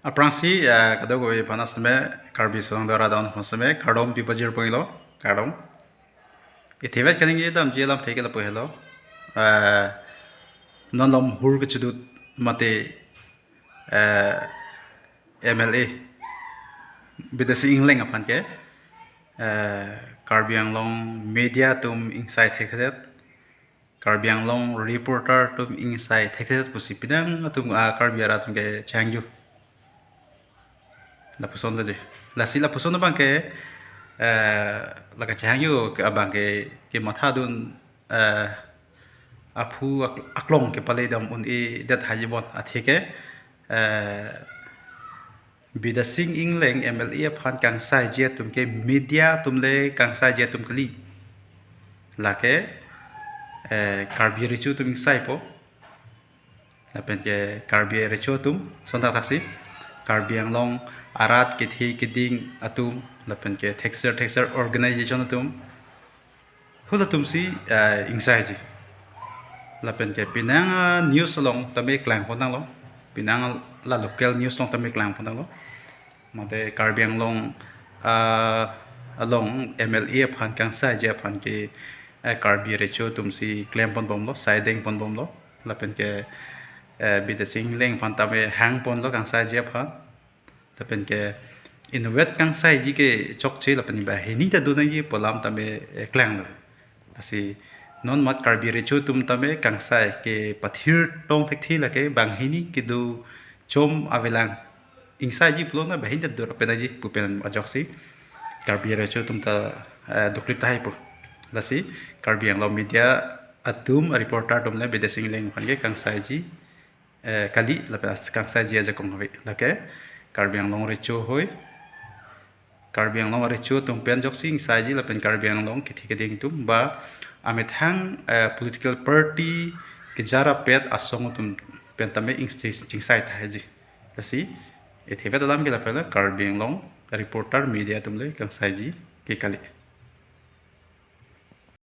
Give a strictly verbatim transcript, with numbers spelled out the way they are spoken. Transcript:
Aphrangsi, eh, kadokave aphan aseme, Karbi Song Dora Don aseme, kardom pipajir ponglo, kardom. Ithivet kaningje damji alamthe ke lapu helo. Eh, non lam hur kechedut mate, eh, M L A Bidya Sing Engleng aphan ke, eh, Karbi Anglong media atum ingsai thekthedet, Karbi Anglong reporter atum ingsai thekthedet pusi penang atum, ah, Karbi arat atum ke chehangju. Lapuson tadi. Lasi lapuson abang ke, eh, lake chehangju ke abang ke, kematha dun, eh, aphu ak-, aklong kepale dam un-edet hajibon athe ke, eh, Bidya Sing Engleng M L A aphan kangsaiji atum ke media atum le kangsaiji atum kali. Lake, eh, Karbi recho atum ingsaipo. Lapen ke Karbi recho atum, sonta taksi. Karbi Anglong arat kethe keding atum, lapen ke thekser thekser organization atum. Hulatumsi, eh, ingsaiji. Lapen ke penang, ah, news along tame klangpon tanglo. Penang la local news along tame klangpon tanglo. Mate Karbi Anglong, ah, along M L A aphan kangsaiji aphan ke, eh, Karbi recho atumsi klempon bomlo, saideng pon bomlo. Lapen ke, eh, Bidya Sing Engleng aphan tame hangponlo kangsaiji aphan. Lapen ke inutvet kangsaiji ke chokche lapen banghini ta donangji pu alam tame, eh, klanglo. Lasi non mat Karbi recho atum tame kangsai kepathir tong thekthe lake banghini kedo chom avelang. Ingsaiji pulo na banghini ta dora penaji pu pen ajoksi Karbi recho atum ta, eh, doklip tahai pu. Lasi Karbi Anglong media atum, reporter atum le Bidya Sing Engleng aphan ke kangsaiji, eh, kali lapen as kangsaiji ajakong ave. Lake Karbi Anglong recho hoi, Karbi Anglong recho atum pen ajoksi ingsaiji lapen Karbi Anglong kethe keding atum ba amethang, eh, political party kejarapet asong atum pen tame ingsi chingsai tahai ji. Lasi ithivet alam ke lapen Karbi Anglong reporter media atum le kangsaiji ke kali.